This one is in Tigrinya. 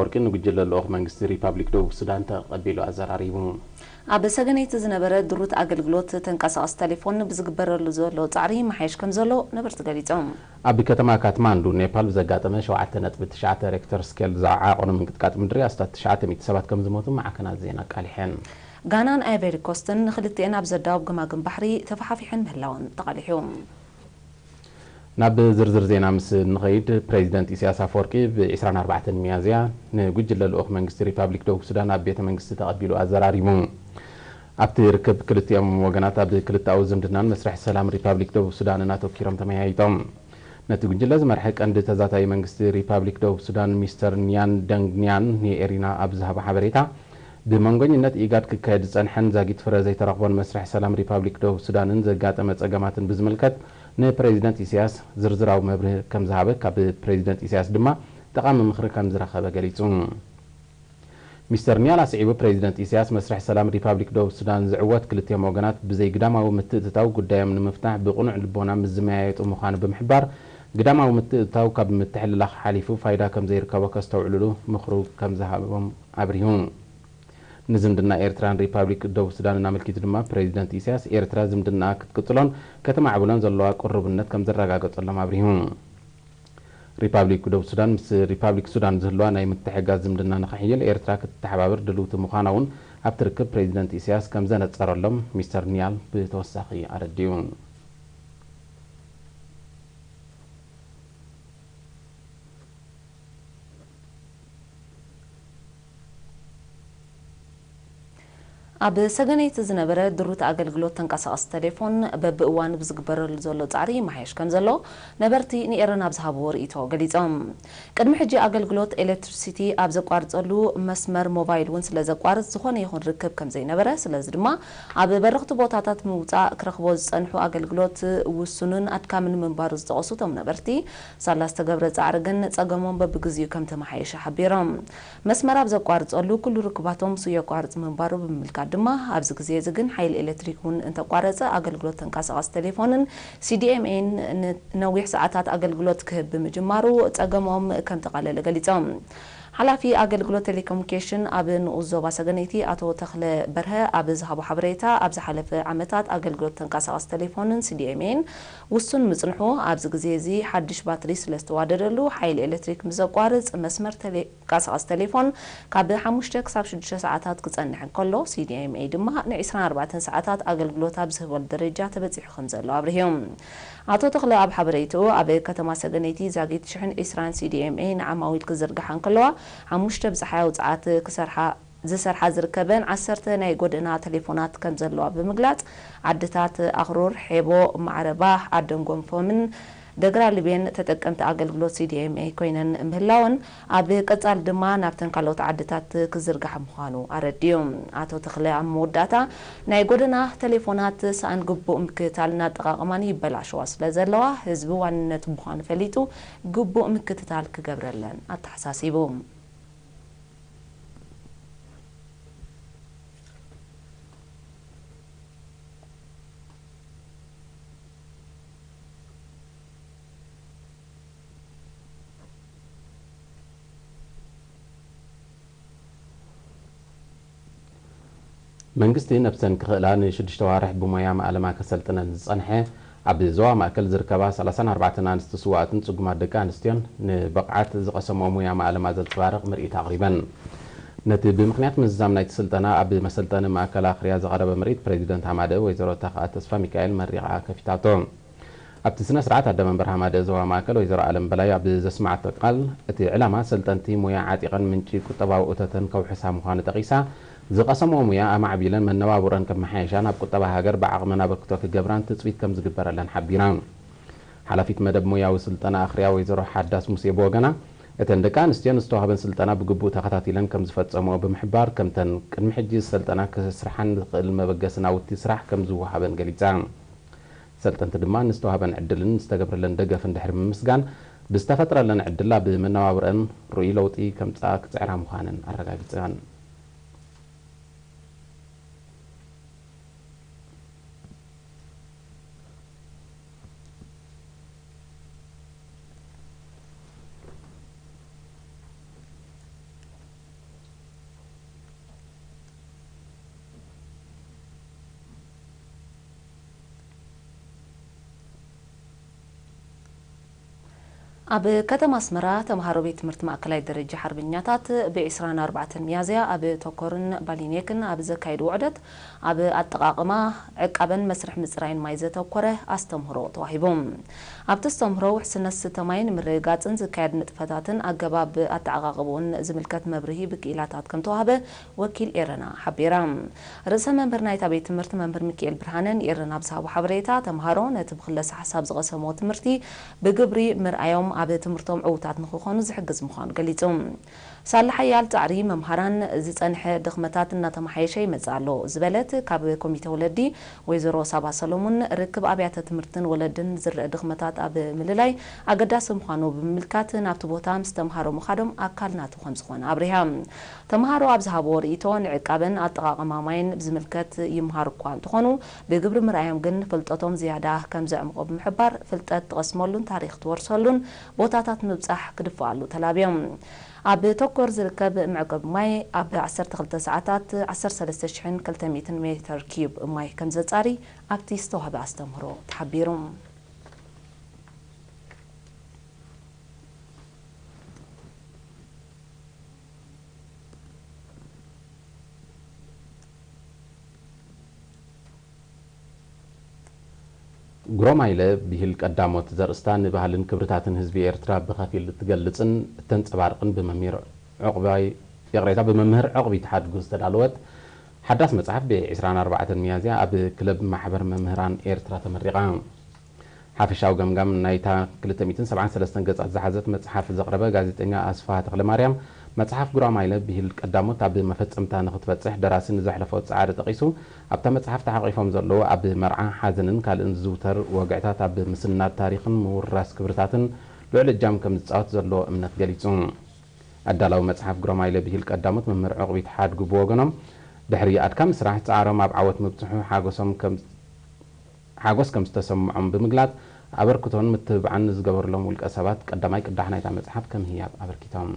ወርቂ ንጉጅለ ልኡኽ መንግስቲ ሪፓብሊክ ደቡብ ሱዳን ተቐቢሉ ኣዘራሪቡ። ኣብ ሰገነይቲ ዝነበረ ድሩት ኣገልግሎት ተንቀሳቐሲ ቴሌፎን ብዝግበረሉ ዘሎ ጻዕሪ መሓየሽ ከም ዘሎ ነበርቲ ገሊጾም። ኣብ ከተማ ካትማንዱ ኔፓል ብዘጋጠመ ሸውዓተ ነጥቢ ትሽዓተ ሬክተር ስኬል ዝዓቐኑ ምንቅጥቃጥ ምድሪ ኣስታት ትሽዓተ ሚእቲ ሰባት ከም ዝሞቱ ማዕከናት ዜና ኣቃሊሐን። ጋናን ኣይቨሪ ኮስትን ንክልቲኤን ኣብ ዘዳውብ ገማግም ባሕሪ ተፈሓፊሐን ምህላወን ተቓሊሑ። ናብ ዝርዝር ዜና ምስ እንኸይድ፣ ፕሬዚደንት ኢሳያስ ኣፈወርቂ ብ ዒስራን ኣርባዕተን ሚያዝያ ንጉጅለ ልኡኽ መንግስቲ ሪፓብሊክ ደቡብ ሱዳን ኣብ ቤተ መንግስቲ ተቐቢሉ ኣዘራሪቡ። ኣብቲ ርክብ ክልቲኦም ወገናት ኣብ ክልተኣዊ ዝምድናን መስርሕ ሰላም ሪፓብሊክ ደቡብ ሱዳንን ኣተኪሮም ተመያይጦም። ነቲ ጉጅለ ዝመርሐ ቀንዲ ተዛታዊ መንግስቲ ሪፓብሊክ ደቡብ ሱዳን ሚስተር ኒያን ደንግ ኒያን ንኤሪና ኣብ ዝሃቦ ሓበሬታ፣ ብመንጎኝነት ኢጋድ ክካየድ ዝጸንሐን ዛጊት ፍረ ዘይተረኽቦን መስርሕ ሰላም ሪፓብሊክ ደቡብ ሱዳንን ዘጋጠመ ጸገማትን ብዝምልከት ንፕሬዚደንት ኢሳያስ ዝርዝራዊ መብርሂ ከም ዝሃበ፣ ካብ ፕሬዚደንት ኢሳያስ ድማ ጠቓሚ ምኽሪ ከም ዝረኸበ ገሊጹ። ሚስተር ኒያል ኣስዒቡ፣ ፕሬዚደንት ኢሳያስ መስርሕ ሰላም ሪፓብሊክ ደቡብ ሱዳን ዝዕወት ክልቲኦም ወገናት ብዘይ ግዳማዊ ምትእትታው ጉዳዮም ንምፍታሕ ብቕኑዕ ልቦና ምስ ዝመያየጡ ምዃኑ ብምሕባር፣ ግዳማዊ ምትእትታው ካብ ምትሕልላኽ ሓሊፉ ፋይዳ ከም ዘይርከቦ ከስተውዕሉሉ ምኽሩ ከም ዝሃቦም ኣብሪሁ። ንዝምድና ኤርትራን ሪፓብሊክ ደቡብ ሱዳንን ኣመልኪቱ ድማ ፕሬዚደንት ኢሳያስ፣ ኤርትራ ዝምድናኣ ክትቅጽሎን ከተማዕብሎን ዘለዋ ቅሩብነት ከም ዘረጋገጸሎም ኣብሪሁ። ሪፓብሊክ ደቡብ ሱዳን ምስ ሪፓብሊክ ሱዳን ዝህልዋ ናይ ምትሕግጋዝ ዝምድና ንኸሕይል ኤርትራ ክትተሓባበር ድልውቲ ምዃና እውን ኣብቲ ርክብ ፕሬዚደንት ኢሳያስ ከም ዘነጸረሎም ሚስተር ኒያል ብተወሳኺ ኣረዲኡ። ኣብ ሰገነይቲ ዝነበረ ድሩት ኣገልግሎት ተንቀሳቐሲ ቴሌፎን በብእዋኑ ብዝግበረሉ ዘሎ ጻዕሪ ይመሓየሽ ከም ዘሎ ነበርቲ ንኤረና ኣብ ዝሃብዎ ርእይቶ ገሊጾም። ቅድሚ ሕጂ ኣገልግሎት ኤሌክትሪሲቲ ኣብ ዘቋርጸሉ መስመር ሞባይል እውን ስለ ዘቋርጽ ዝኾነ ይኹን ርክብ ከም ዘይነበረ፣ ስለዚ ድማ ኣብ በረኽቲ ቦታታት ምውጻእ ክረኽቦ ዝጸንሑ ኣገልግሎት ውሱንን ኣድካምን ምንባሩ ዝጠቐሱ እቶም ነበርቲ፣ ሳላ ዝተገብረ ጻዕሪ ግን ጸገሞም በብግዚኡ ከም ተመሓየሸ ሓቢሮም። መስመር ኣብ ዘቋርጸሉ ኩሉ ርክባቶም ሱስ የቋርጽ ምንባሩ ብምምልካት ድማ፣ ኣብዚ ግዜ እዚ ግን ሓይሊ ኤሌክትሪክ እውን እንተቋረጸ ኣገልግሎት ተንቀሳቐሲ ቴሌፎንን ሲዲኤምኤን ንነዊሕ ሰዓታት ኣገልግሎት ክህብ ብምጅማሩ ጸገሞም ከም ተቓለለ ገሊጾም። ሓላፊ ኣገልግሎት ቴሌኮሙኒኬሽን ኣብ ንኡስ ዞባ ሰገነይቲ ኣቶ ተኽለ በርሀ ኣብ ዝሃቦ ሓበሬታ፣ ኣብ ዝሓለፈ ዓመታት ኣገልግሎት ተንቀሳቐሲ ቴሌፎንን ሲዲኤምኤን ውሱን ምጽንሑ፣ ኣብዚ ግዜ እዚ ሓድሽ ባትሪ ስለ ዝተዋደደሉ ሓይሊ ኤሌክትሪክ ምስ ዘቋርጽ መስመር ቴሌ ቀሳቐስ ቴሌፎን ካብ ሓሙሽተ ክሳብ ሽዱሽተ ሰዓታት ክጸንሕ እንከሎ፣ ሲዲኤምኤ ድማ ን ዒስራን ኣርባዕተን ሰዓታት ኣገልግሎት ኣብ ዝህበሉ ደረጃ ተበጺሑ ከም ዘሎ ኣብሪሁ። ኣቶ ተኽለ ኣብ ሓበሬትኡ፣ ኣብ ከተማ ሰገነይቲ ዛጊት ሽሕን ዒስራን ሲዲኤምኤ ንዓማዊል ክዝርግሓ እንከለዋ፣ ሓሙሽተ ብጸሓያዊ ጸዓት ክሰርሓ ዝሰርሓ ዝርከበን ዓሰርተ ናይ ጎደና ቴሌፎናት ከም ዘለዋ ብምግላጽ፣ ዓድታት ኣኽሩር፣ ሔቦ፣ ማዕረባ፣ ዓደን ጎንፎምን ደግራ ልቤን ተጠቀምቲ ኣገልግሎት ሲዲኤምኤ ኮይነን ምህላወን፣ ኣብ ቀጻሊ ድማ ናብተን ካልኦት ዓድታት ክዝርጋሕ ምዃኑ ኣረዲኡ። ኣቶ ተኽለ ኣብ መወዳእታ፣ ናይ ጎደና ቴሌፎናት ሰኣን ግቡእ ምክትታልን ኣጠቓቕማን ይበላሸዋ ስለ ዘለዋ፣ ህዝቢ ዋንነት ምዃኑ ፈሊጡ ግቡእ ምክትታል ክገብረለን ኣተሓሳሲቡ። መንግስቲ ነብሰን ክኽእላ ንሽዱሽተ ዋርሕ ብሞያ ማእለማ ከሰልጥነን ዝጸንሐ፣ ኣብ ዞባ ማእከል ዝርከባ ሰላሳን ኣርባዕተን ኣንስቲ ስዋኣትን ጽጉማት ደቂ ኣንስትዮን ንብቕዓት ዝቐሰምኦ ሙያ ማእለማ ዘንጸባርቕ ምርኢት ኣቕሪበን። ነቲ ብምኽንያት ምዝዛም ናይቲ ስልጠና ኣብ መሰልጠኒ ማእከል ኣኽርያ ዝቐረበ ምርኢት ፕሬዚደንት ሃማደ ወይዘሮ ተኽኣ ተስፋ ሚካኤል መሪቓ ከፊታቶ። ኣብቲ ስነ ስርዓት ኣደ መንበር ሃማደ ዞባ ማእከል ወይዘሮ ኣለም በላይ ኣብ ዘስማዓቶ ቃል፣ እቲ ዕላማ ሰልጠንቲ ሙያ ዓጢቐን ምንጪ ቁጠባዊ እቶተን ከውሕሳ ምዃኑ ጠቒሳ፣ ዝቐሰምኦ ሙያ ኣማዕቢለን መነባብሮን ከመሓየሻ ናብ ቁጠባ ሃገር ብዓቕመን ኣበርክቶ ክገብራን ትጽቢት ከም ዝግበረለን ሓቢራ። ሓላፊት መደብ ሙያዊ ስልጠና ኣኽርያ ወይዘሮ ሓዳስ ሙሴ ብወገና፣ እተን ደቂ ኣንስትዮ ንዝተዋህበን ስልጠና ብግቡእ ተኸታቲለን ከም ዝፈጸምኦ ብምሕባር፣ ከምተን ቅድሚ ሕጂ ዝሰልጠና ክስርሓን ዝኽእል መበገሲ ናውቲ ስራሕ ከም ዝወሃበን ገሊጻ። ሰልጠንቲ ድማ ንዝተዋህበን ዕድልን ዝተገብረለን ደገፍን ድሕሪ ምምስጋን፣ ብዝተፈጥረለን ዕድል ኣብ መነባብረን ርኡይ ለውጢ ከምጽኣ ክጽዕራ ምዃነን ኣረጋጊጸን። ኣብ ከተማ ኣስመራ ተምሃሮ ቤት ትምህርቲ ማእከላይ ደረጃ ሓርበኛታት ብ ዕስራን ኣርባዕተን ሚያዝያ ኣብ ተኮርን ባሊኔክን ኣብ ዘካየድዎ ዑደት ኣብ ኣጠቓቕማ ዕቃበን መስርሕ ምጽራይን ማይ ዘተኮረ ኣስተምህሮ ተዋሂቡ። ኣብቲ ኣስተምህሮ ውሕስነት ዝስተ ማይን ምርግጋጽን ዝካየድ ንጥፈታትን ኣገባብ ኣተዓቓቕብኡን ዝምልከት መብርሂ ብክኢላታት ከም ተዋህበ ወኪል ኤረና ሓቢራ። ርእሰ መምህር ናይታ ቤት ትምህርቲ መምህር ሚኪኤል ብርሃነ ንኤረና ኣብ ዝሃቦ ሓበሬታ፣ ተምሃሮ ነቲ ብክለሳ ሓሳብ ዝቐሰምዎ ትምህርቲ ብግብሪ ምርኣዮም ኣብ ትምህርቶም ዕዉታት ንክኾኑ ዝሕግዝ ምዃኑ ገሊጹ። ሳላ ሓያል ጻዕሪ መምሃራን ዝጸንሐ ድኽመታት እናተመሓየሸ ይመጽእ ኣሎ ዝበለት ካብ ኮሚተ ወለዲ ወይዘሮ ሳባ ሰሎሙን፣ ርክብ ኣብያተ ትምህርትን ወለድን ዝረአ ድኽመታት ኣብ ምልላይ ኣገዳሲ ምዃኑ ብምምልካት፣ ናብቲ ቦታ ምስ ተምሃሮ ምኻዶም ኣካል ናቱ ከም ዝኾነ ኣብሪሃ። ተምሃሮ ኣብ ዝሃብዎ ርእይቶ፣ ንዕቃበን ኣጠቓቕማ ማይን ብዝምልከት ይምሃሩ እኳ እንተኾኑ፣ ብግብሪ ምርኣዮም ግን ፍልጠቶም ዝያዳ ከም ዘዕምቖ ብምሕባር፣ ፍልጠት ትቐስመሉን ታሪኽ ትወርሰሉን ቦታታት ምብጻሕ ክድፍኣሉ ተላብዮም። ኣብ ተኮር ዝርከብ መዕቆቢ ማይ ኣብ ዓሰርተ ክልተ ሰዓታት ዓሰርተ ሰለስተ ሽሕን ክልተ ሚእትን ሜተር ኪዩብ ማይ ከም ዘጻሪ ኣብቲ ዝተዋህበ ኣስተምህሮ ተሓቢሩ። ጉራማይለ ብሂል ቀዳሞት ዘርእስታ ንባህልን ክብርታትን ህዝቢ ኤርትራ ብኸፊል እትገልጽን እተንጸባርቕን ብመምህር ዑቕባይ፣ ይቕሬታ፣ ብመምህር ዑቕቢት ሓድጉ ዝተዳለወት ሓዳስ መጽሓፍ ብ ዕስራን ኣርባዕተን ሚያዝያ ኣብ ክለብ ማሕበር መምህራን ኤርትራ ተመሪቓ። ሓፈሻዊ ገምጋም ናይታ ክልተ ሚእትን ሰብዓን ሰለስተን ገጻት ዝሓዘት መጽሓፍ ዘቕረበ ጋዜጠኛ ኣስፍሃ ተኽለማርያም፣ መጽሓፍ ጉራማይለ ብሂል ቀዳሞት ኣብ መፈጸምታ ንኽትበጽሕ ደራሲ ንዘሕለፎ ጻዕሪ ጠቒሱ፣ ኣብታ መጽሓፍ ተሓቒፎም ዘለዉ ኣብ መርዓ፣ ሓዘንን ካልእን ዝዝውተር ወግዕታት ኣብ ምስናድ ታሪኽን ምውራስ ክብርታትን ልዑል እጃም ከም ዝጻወት ዘለዎ እምነት ገሊጹ። ኣዳላዊ መጽሓፍ ጉራማይለ ብሂል ቀዳሞት መምህር ዕቕቢት ሓድጉ ብወገኖም፣ ድሕሪ ኣድካሚ ስራሕ ጻዕሮም ኣብ ዓወት ምብጽሑ ሓጎሶም ከም ሓጎስ ከም ዝተሰምዖም ብምግላጽ፣ ኣበርክቶን ምትብባዕን ንዝገበሩሎም ውልቀ ሰባት ቀዳማይ ቅዳሕ ናይታ መጽሓፍ ከም ህያብ ኣበርኪቶም።